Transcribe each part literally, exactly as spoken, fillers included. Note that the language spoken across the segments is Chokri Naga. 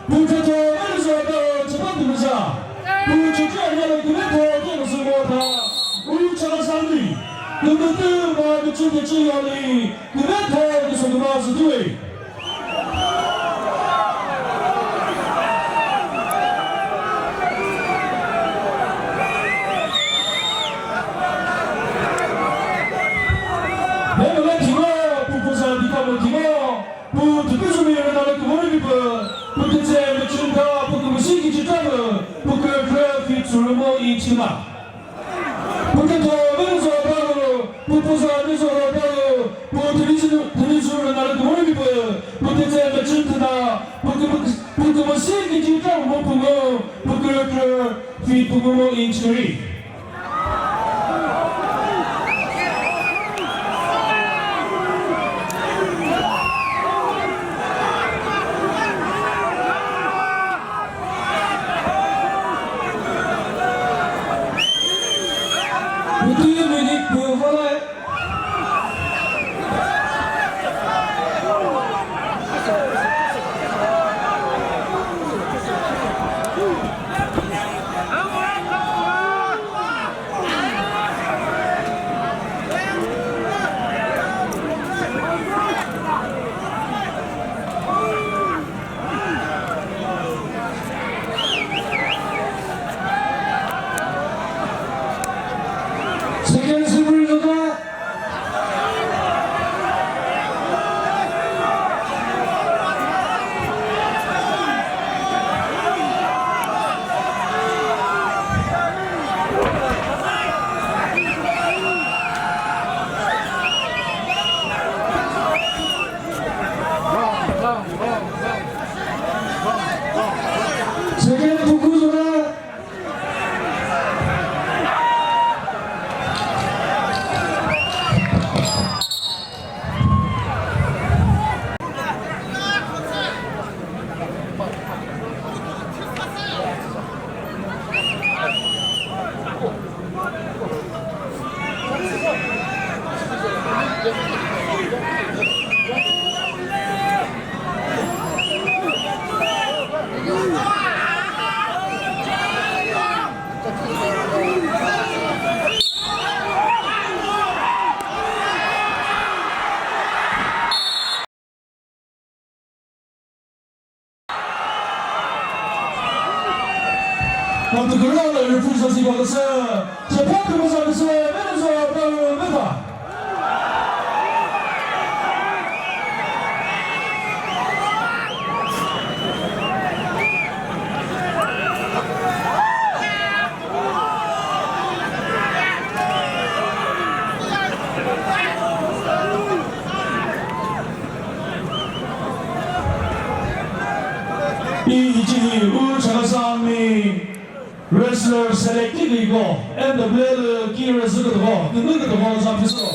Pu thotho meri zo ta chapa tu za. Pu chuchu ya le kime tho ke su mo ta. U Chakhesang ni. Kümütü ma küçü küçü ya le kime tho ke su ma su tu. He mele kimo, pu pu za di ka mo kimo. Pu tüpü zumi rüna lü kümüre mi pü, pu tütse mi chün ta, pu kümüsi kiji ta lü, pu kürü kürü fi tsürü mo i chima. Pu tütho mi zo ta lü, pu pu za mi zo ta lü, pu tüli zü, tüli zü rüna lü kümüre mi pü, pu tütse mi chün ta, pu kümü-, pu kümüsi kiji ta mo pu mo, pu kürü kürü fi pu mo i chiri. Second summary kota. Second puku zona. Kantükürü alü referee sasi bakası. Sepa kırmızı alüsü, Venezuela, Bravo, Veta. Pi hichi hi u Chakhesangmi wrestler select thi ko, N W L ki wrestler ko, kümü ko, champion ko.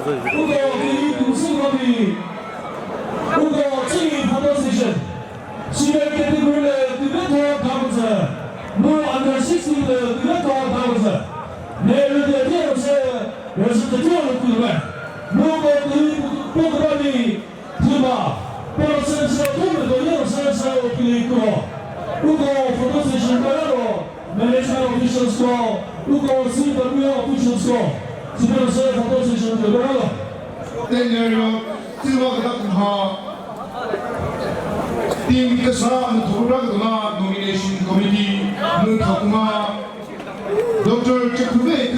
Uko kiri kumsi kobi. Uko chini photo session. Senior category le tübetho thamüzü. Mu under sixteen le tübetho thamüzü. Ne rüde diye se, rüsü tütüyo lüküme. Mu ko kiri photo kobi. Thüma, polo sensor thüma to yero sensor pili ko. Uko photo session kara lo, management officials ko, uko C W officials ko. Sibero se photo session kara lo. Tenero, thüma kata kuma. Team kasa mu thukura kuma nomination committee mu thukuma. Doctor Chekhuve ke